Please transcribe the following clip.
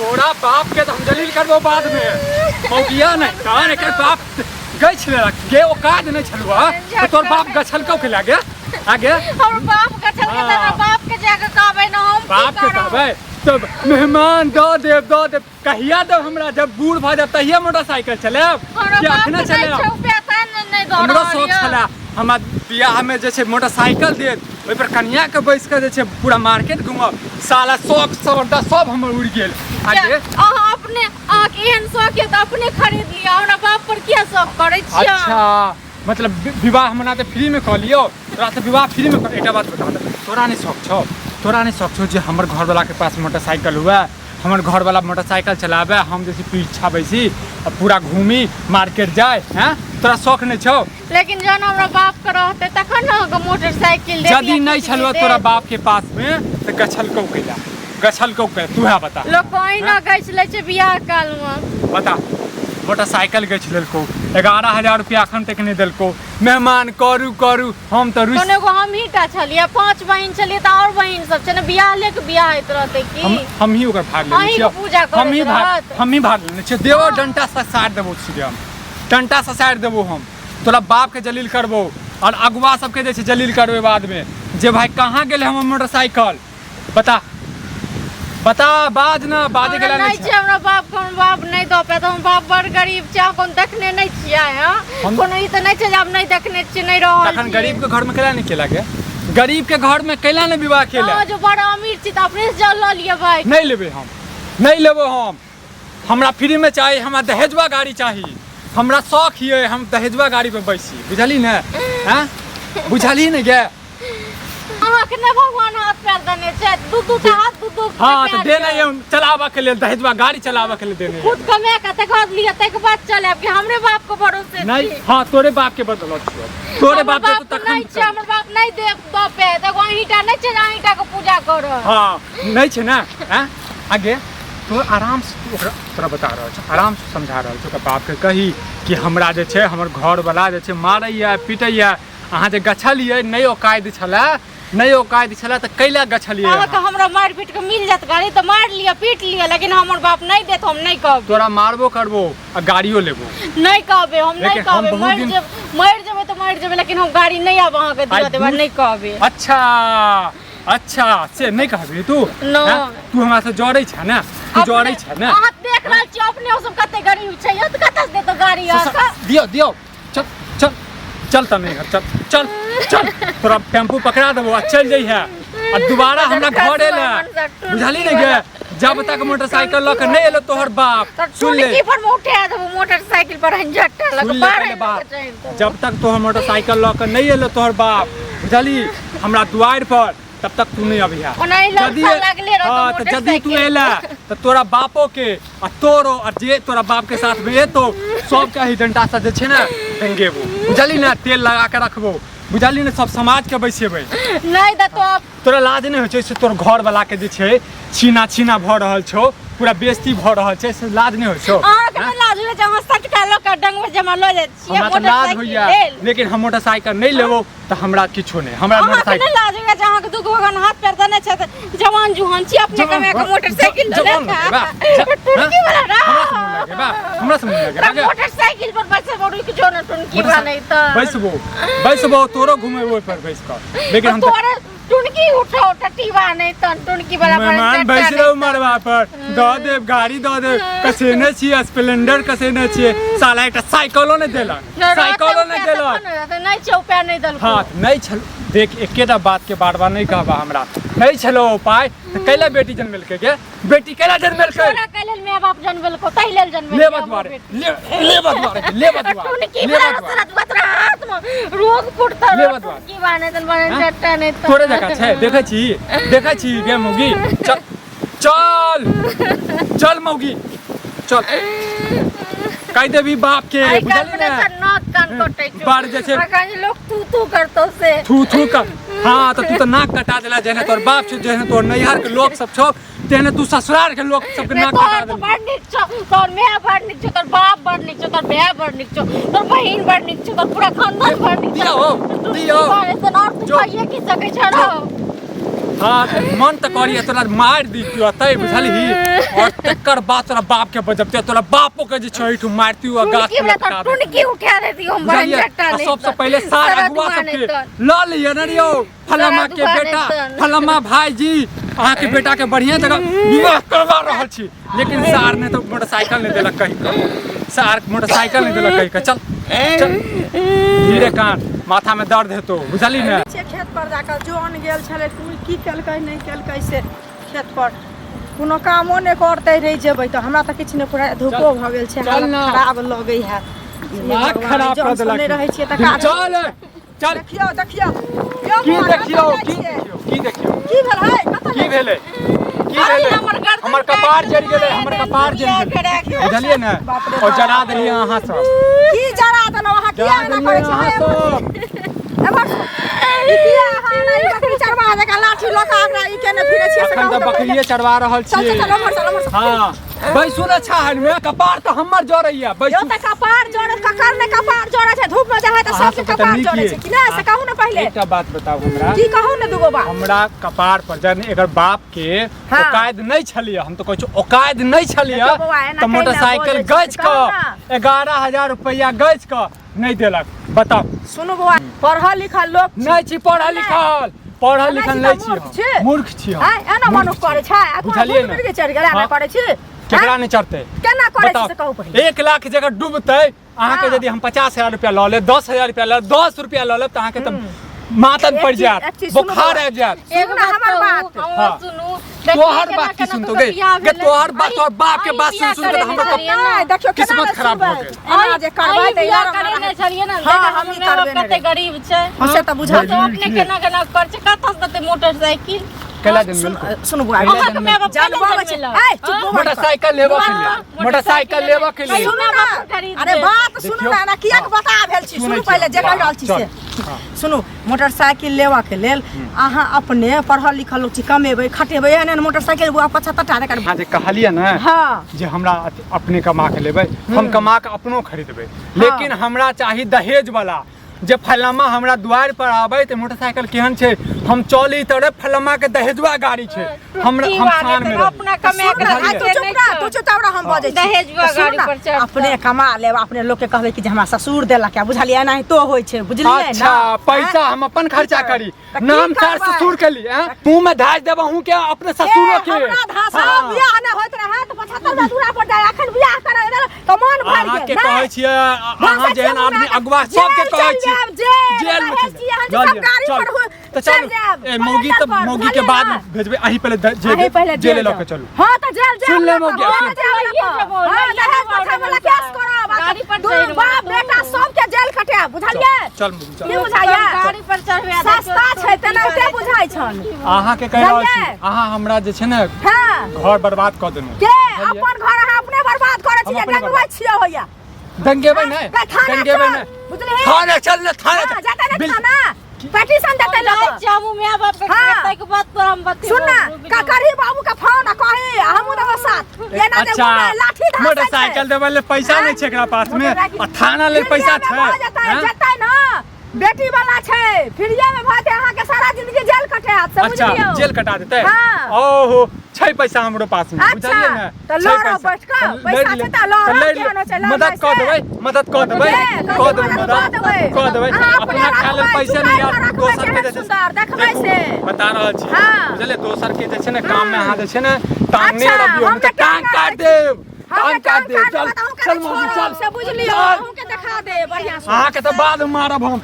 तोरा बाप के तऽ हम जलील करबो बाद में। मौगिया नहि तहन एकर बाप गछि लेलक गे, औकात नहि छलौ तऽ तोर बाप गछलकौ के लागे आगे। हमर बाप गछलकै तऽ हमरा बाप के जाके कहबै ने हम की बाप के करब? कहबै तब मेहमान दऽ देब, दऽ देब कहिया देब हमरा? जब बूढ़ भऽ जायब तहिया मोटरसाइकिल चलायब हमरा कि बाप अखने के नहि चलायब? छै उपाय तैं ने नहि दऽ हमरो रहल शौक यऽ। छला हमरा बियाहमे जे छै मोटरसाइकिल देत, ओहिपर कनियाके बैस कऽ जे छै पूरा मार्केट घूमब। साला शौक सबटा सब हमर उड़ि गेल। आगे अहाँ अपने, अहाँके एहन शौक यऽ तऽ अपने खरीद लिअ, हमरा बाप पर किया शौक करै छियै? अच्छा मतलब विवाह मना तऽ फ्रीमे कऽ लियौ, तोरा तऽ विवाह फ्रीमे कर। एकटा बात बता दे, तोरा नहि शौक छौ? तोरा नहि शौक छौ जे हमर घरवलाके पास मोटरसाइकिल हुए, हमर घरवला मोटरसाइकिल चलाबै, हम जे छै पीछा बैसी आ पूरा घूमी, मार्केट जाय? हैं, तोरा शौक नहि छौ? लेकिन जहन हमरा बाप के रहते तखन ने अहाँके मोटरसाइकिल देत यदि या नहि किछु छलौ भी तोरा देत। बाप के पास में तऽ गछलकौ कैला? गछलकौ कैला, तू है बता। लोक अहिना गछि लै छै बियाह काल मे। बता, मोटरसाइकिल गछि लेलकौ, 11,000 रुपया अखन तक नहि देलकौ। मेहमान करू करू, हम तऽ रुसि कोनो एगो हमही टा छलियै, 5 बहिन छलियै तऽ आओर बहिन सब छै ने, बियाह ले के बियाह होइत रहतै की? हम ही ओकर भाग लेने अहीं के छियै। पूजा करैत हम ही भाग रहत। हम ही भाग लेने छियै। देबो डंटा से सारि देबो सीधे, हम डंटा से सारि देबो। हम तोरा बाप के जलील करबो और अगुआ सबके जे छै जलील करबे बाद में जे भाई कहाँ गेलै हमर मोटरसाइकिल। बता बता, बाज ना, बाजे हमरा के नहि छै हमरा बाप के, हमर बाप नहि दऽ पायत। हमर बाप बड़ गरीब छै। अहाँ कोनो देखने नहि छियै? हँ, कोनो ई तऽ नहि छै जे हम नहि देखने छियै, नहि रहल तखन छियै। गरीब के घर में कैला नहि केला गे? गरीब के घर में कैला नहि विवाह केला? अहाँ जो बड़ अमीर छी तऽ अपने से जल लऽ लिअ भाई। नहि लेबै हम, नहि लेबै हम। हमरा फ्री में चाही, हमरा दहेजवा गाड़ी चाही। हमरा शौक ये हम दहेजवा गाड़ी पे बैसी, बुझली ने? हैं, बुझली ने गे? अहाँके नहि भगवान हाथ पैर देने छै? दू दू टा हाथ, दू दू हाँ पैर तऽ देने छै। ये चलाबऽ के लेल, दहेजवा गाड़ी चलाबऽ के लेल देने ये। खुद कमा के तकर बाद लिअ, ताहिके बाद चलायब कि हमरे बाप के भरोसे नहीं छी? हाँ, तोरे बाप के बदौलत छियौ, तोरे हमर बाप बाप देतौ के तखन नहि छै, हमर बाप नहि देब दऽ पायत। एगो अहींटा नहि छै जे अहींटा के पूजा करब। हाँ नहि छै ने। हैं आगे तो आराम से तू ओकरा, तोरा बता रहल छौ, आराम से समझा रहल छौ। ओकरा बापके कही कि हमरा जे छै हमर घरवला जे छै मारैया पीटैया, अहाँ जे गछलियै नहि औकादि छलै, नहि औकादि छलै तऽ कैला गछलियै? अहाँके हमरा मारि पीट के मिल जायत गाड़ी तऽ मारि लिअ, पीट लिअ, लेकिन हमर बाप नहि देत, हम नहि कहबै। तोरा मारबो करबो आ गाड़ियो लेबो। नहि कहबै हम, नहि लेकिन हम कहबै। बहुत मरि दिन- जेब, मरि जेबै तऽ मरि जेबै, लेकिन हम गाड़ी नहि आब अहाँके दिअ आइ देबै, दू- नहि कहबै। अच्छा अच्छा, से नहि कहबही तू? नहि। हैं? तू हमरा से जरै छै ने? तू जरै छै ने? अहाँ देख रहल छी अपने ओ सब कते गरीब छै यौ, तऽ कतऽ से देतौ गाड़ी अहाँके? दियौ दियौ, चल चल चल, तऽ नहि घर, चल चल चल, तोरा टेम्पू पकड़ा देबो आ चलि जइहे आ दोबारा हमरा घर एले, बुझली ने गे? जब तक मोटरसाइकिल लऽ के नहि एलो तोहर बाप, सुन ले, टुनकी पर में उठा देबो मोटरसाइकिल पर, झट्टा लग सुन ले पहिले बात, जब तक तोहर मोटरसाइकिल लऽ के नहि एलो तोहर बाप, बुझली, हमरा दुआरि पर, तब तक तू नहीं अबिहा। ओनाही लड़का लागले रहतौ। हाँ, तऽ यदि तू मोटरसाइकिल। एला तऽ तोरा बापो के आ तोरो आ जे तोरा बाप के साथ में एतो सबके एहि डंटा से जे छै ने टंगेबो, बुझली ने? तेल लगा के रखबो, बुझली ने? सब समाज के बैसेबै। नहि देतो आब। तोरा लाज नहि होइ छै से तोर घर वाला के जे छै छीना छीना भऽ रहल छौ, पूरा बेइज्जती भऽ रहल छै, से लाज नहि होइ छौ? अहाँके नहि लाज होइ छै? अहाँ सटका लऽ कऽ डंगमे जमा लऽ जाइ छियै हमरा तऽ लाज मोटरसाइकिल होइया लेल। लेकिन हम मोटरसाइकिल नहि लेबो तऽ हमरा किछो नहि, हमरा अहाँके मोटरसाइकिल नहि लाज होइया जे अहाँके दूगो भगवान हाथ पैर देने छथि, जवान जुहान छी, अपने कमा के मोटरसाइकिल लऽ जवान लेत? लगेबा? टुनकी वाला ना। हमरा से मुँह लगेबा? हमरा से मुँह लगेबा? मोटरसाइकिल पर बैसबो, रुकि जो ने टुनकी वाला नहीं तऽ। बैसबो बैसबो, तोरो घुमेबो ओहि पर बैस कऽ, लेकिन हम तऽ- तोरे टुनकी उठो टटीवा नहीं तन टुनकी वाला पर मेहमान चट्टा बैस नहीं रहो तन। मरबा पर, दऽ देब गाड़ी दऽ देब, कसेने छियै स्प्लेंडर कसेने छियै, साला एकटा साइकिलो नहि देलक, नहि रहतै साइकिलो नहि उपाय देलक। तखन रहतै, नहि छै उपाय, नहि देलको। हाँ नहि छल, देख एकेटा बात के बार बार नहि कहबा, हमरा नहि छलो उपाय तऽ कैला बेटी जन्मेलकै गे? बेटी कैला जन्मेलकै? तोरा कै लेल my बाप जन्मेलको? ताहि लेल जन्मेलकै लेबा हमर दुआरे बेटी। ले लेबा दुआरे लेबा दुआरे टुनकी लेबा बड़ा दुआरे सरत बतरा हाथ में रोग फुटता। लेबा दुआरे। टुनकी बाने तन बाने हाँ? चट्टा नहीं तो तोरे जकाँ छै। देखै छी, देखै छी गे मौगी? चल चल चल मौगी चल, कहि देबी बाप के, आइ बुझली काल्हि ने? ने नाक कान कटै छौ। बार जे छै- अखन लोक तू तू करतौ से थू थू कर। हाँ तऽ तू तऽ नाक कटा देला, जेहने तोहर बाप छौ, जेहने तोहर नैहर के लोक सब छौ, तेहने तू ससुरार के लोक सबके नहीं, नाक तोहर कटा तऽ देली। बड़ नीक छौ, तोहर my बड़ नीक छौ, तोहर बाप बड़ नीक छौ, तोहर भाय बड़ नीक छौ, तोहर बहिन बड़ नीक छौ, तोहर पूरा खानदान बड़ नीक छौ। दियौ, तू दियौ। बारे से और तू जो। खाइए की सकै छौ रौ? हाँ, मन तऽ करिए तोरा मारि दी तू अतै, बुझलही? और तकर बाद तोरा बाप के बजबते, तोरा बापो के जे छै एहिठुम मारती आ गाछ टुनकी पर वाला लटका तऽ देती। टुनकी उठा देती हम बहन बुझलियै? झट्टा आ नहि सबसँ तऽ। पहिले सार सारा अगुआ दुआ नहि सबके तऽ। लऽ लिअ ने यौ, फलामा के सारा दुआ बेटा, नहि तऽ। फलामा भाईजी, अहाँके बेटा के बढ़िया जगह विवाह करवा रहल छी। लेकिन सार ने तऽ मोटरसाइकिल नहि देलक कहि कऽ, सार मोटरसाइकिल नहि देलक कहि कऽ। चल चल, धीरे कान, माथा में दर्द हेतौ, बुझली ने? छै खेत पर जाकऽ जन गेल छलै, कोन की केलकै नहि केलकै से खेत पर कोनो कामो नहि करतै। रहि जेबै तऽ हमरा तऽ किछु नहि पूरा धूपो भऽ गेल छै, चल हालत ना। खराब लगै है। दिमाग खराब कऽ देलक। नहि रहै छियै तऽ काज। चल चल। देखियौ देखियौ यौ की? बौआ, देखियौ कतऽ की? जाइ छियै? देखियौ की? देखियौ की भेल है, कतऽ की जाइ छियै? भेलै? की अरे भेलै? हमर गर्दन हमर काटि कपार जरि गेलै, देलकै, हमर कपार जरि दुनिया गेलै, के राखि। बुझलियै ने? बाप रे और बाप। जरा देलियै अहाँ सब। की जरा देलहुँ अहाँ? किया जरा एना देलियै करै छियै? अहाँ सब। एम्हर सुन, ई किया अहाँ एना ई बकरी चरवाहा जकाँ लाठी लऽ कऽ आगरा ई केने फिरै छियै से अखन कहू तऽ तऽ पहिले। बकरिये चरवा रहल चल छियै। चल चल, ओम्हर चल, ओम्हर चल। हाँ, बैसू ने छाहरि मे, कपार तऽ हमर जरैया। यौ बैसू। तऽ कपार जरै ककर ने? कपार जरै छै धूप मे जाइ है तऽ अहाँ सबके सबके तऽ कपार नीक जरै ये। छै कि नहि, से कहू ने पहिले। एकटा बात बताउ हमरा। की कहू ने, दूगो बात। हमरा कपार पर जहन एकर बाप के हाँ। औकाद नहि छलियै, हम तऽ कहै छी औकाद नहि छलियै, देखियौ बौआ, एना तऽ कैला मोटरसाइकिल बजै छी, गछि कहू कऽ 11,000 रुपैआ गछि कऽ नहि देलक, बताउ। सुनू बौआ, पढ़ल लिखल लोक छी। नहि छी पढ़ल लिखल, पढ़ल लिखल नहि नहि छी छी तऽ मूर्ख हम। छी। मूर्ख छी हम। आँय, एना मूर्ख मनुख छी। करै छै? आ तोरा बुझलियै भूत ने? मिर्गी चढ़ि गेल, एना हाँ। करै छी? केकरा नहि चढ़तै? केना करै छी बताउ। से कहू पहिले। 1 लाख जगह डूबतै अहाँके, हाँ। यदि हम 50,000 रुपया लऽ लेब, 10,000 रुपया लऽ लेब, 10 रुपया लऽ लेब, तऽ अहाँके तऽ मातम एक पड़ि चीज- जायत, एक चीज सुनू बोखार बौआ। आबि जायत। एगो सुनू ने बात हमर कहू, बात। हमर हाँ। सुनू। तोहर देखिए बात की केना सुनतौ केना गे? बियाह गे भेलै। तोहर बात, अहीं- तोहर बाप के अहीं बात सुन बियाह सुन के तऽ करेने हमर छलियै ने। नहि, देखियौ केना किस्मत नहि खराब भऽ सुनबै। गेल। एना जे करबै अहीं तऽ बियाह यार हमरा करेने छलियै ने, हाँ, देखा हमही हमर माय बाप करबेने कते रही। गरीब छै। हाँ, से तऽ बुझल। तो अपने केना केना करै छै, कतऽ से देतै मोटरसाइकिल? कैला जन्मेलको? सुनू बौआ, अहाँके माय बाप कैला जनबऽ छै। जन्मेलक? ऐ, चुप बौआ। मोटरसाइकिल लेबऽ के लेल, मोटरसाइकिल लेबऽ के लेल। सुनू माय ना, बाप खरीद अरे देत। बात सुनू देखियौ। ना, एना कियाक बता भेल छी? सुनै सुनू छी पहिले जे हम। कहि रहल छी चल। से। हाँ। सुनू, मोटरसाइकिल लेबऽ के लेल अहाँ अपने पढ़ल लिखल लोक छी, कमेबै खटेबै, एहन एहन मोटरसाइकिल बौआ 75 टा एकर। अहाँ जे कहलियै ने हाँ। जे हमरा अपने कमा के लेबै, हम कमा के अपनो खरीदबै, लेकिन हमरा चाही दहेज वाला, जे फलामा हमरा दुआरि पर आबै तऽ मोटरसाइकिल केहन छै, हम चली तऽ रे फलामा के दहेजुआ गाड़ी छै, हमरा टुटकी हम वाले शान में तऽ रही। अपना कमा के सुन ना, तू खरीदते चुप नहि रह, छौ। तू चुप रह, हम बजै छी। दहेजुआ तऽ सुनू गाड़ी ना, पर चढ़तै। अपने कमा लेब, अपने लोक के कहबै कि जे हमरा ससुर देलक है, बुझलियै? एनाहितो होइ छै, बुझलियै ना? अच्छा, पैसा हम अपन खर्चा करी, तऽ की नाम सार करबै? ससुर के लिए हैं? मुंह में धाज देबहूँ के अपने ससुरो ए, के? हमरा धासा हाँ। बियाह नहि होइत रहै तऽ 75 टा दूरा पर जाय, अखन बियाह करै रहै तऽ मन भरि अहाँ के गेल। कहै छियै, अहाँ जेहन आदमी अगुआ सबके कहै छियै, जेल जेल में चलि चलि जायब, जायब। सब गाड़ी चल, पर हो- तऽ चलि चलू। जायब, ए मौगी तऽ पलेंडर पर, मौगी के बुझलियै बाद ना? में भेजबै, अहीं पहिले जेल अहीं पहिले जेल जेल लऽ के जाउ। चलू। हाँ तऽ जेल जायब सुन ले ना मौगी, तऽ, सुन। हाँ, जेल लइए लऽ कऽ। जेबो, हाँ, लइए दहेज जेबो प्रथा वाला ऑर्डर केस करब, आ गाड़ी पर दुनू चढ़ि बाप जेबो। बेटा सबके जेल कटायब, बुझलियै? चल मौगी चल। की बुझाइया? गाड़ी पर चढ़बे सस्ता छै तेनाहिते बुझाइ छन। अहाँ के कहि रहल छी, बुझलियै? अहाँ हमरा जे छै ने हाँ घर बर्बाद कऽ देलहुँ। के? बुझलियै? अपन घर अहाँ अपने बर्बाद करै छी हम जे अपने डंगबै बर्बाद। छियै होइया। दंगेबै नहि, कै थाना दंगेबै चल, नहि। बुझलिही? थाना चल ने, थाना हाँ, चल। जेतै ने बिल- थाना, पिटीशन देतै लोक। हमू माय बाप के हाँ। ताहिके बाद तोरा हम बतेबो। सुन ना, रुक का जो। करही बाबू के फोन आ कही, आ हमहूँ देबो साथ। एना जे अच्छा, घुमे लाठी धासै छै। मोटरसाइकिल देबै लेल पैसा नहि छै एकरा पास में, मोटरसाइकिल- आ थाना लेल पैसा फ्रीये में छै? भऽ जेतै, हैं? जेतै ना, बेटी वाला छै, फ्रीये में भऽ जेतै, अहाँके सारा जिंदगी जेल कटायत से। अच्छा, बुझलियौ? जेल कटा देतै। हाँ। ओहो छै पैसा हमरो पास में। अच्छा, बुझलियै ने? तऽ छै लड़ब पैसा। बैठ कऽ, तऽ पैसा लड़ि छै ले- तऽ लड़ब, तऽ लड़ि केहन होइ छै ले- मदद कऽ लड़नाइ से। देबै, मदद कऽ देबै, बुझलियै? कऽ देबै, मदद कऽ मदद देबै। कऽ देबै। अहाँ अपने अपना खाय लेल रखबै, पैसा नहि चुकाइ यार, कऽ रखबै, दोसर के केहन जे छै सुन्दर देखबै देखू, से। बता रहल छी। हाँ। बुझलियै? दोसर के जे छै ने काम में अहाँ जे छै ने टांग नहि अच्छा, रबियौ, हम नहि तऽ तऽ टांग टांग काटि देब, हम टांग काटि देब। चल चल चल मौगी चल से, बुझलियौ? चल। अहूँके देखा दे बढ़िआँ से। अहाँके तऽ बाद में मारब हम।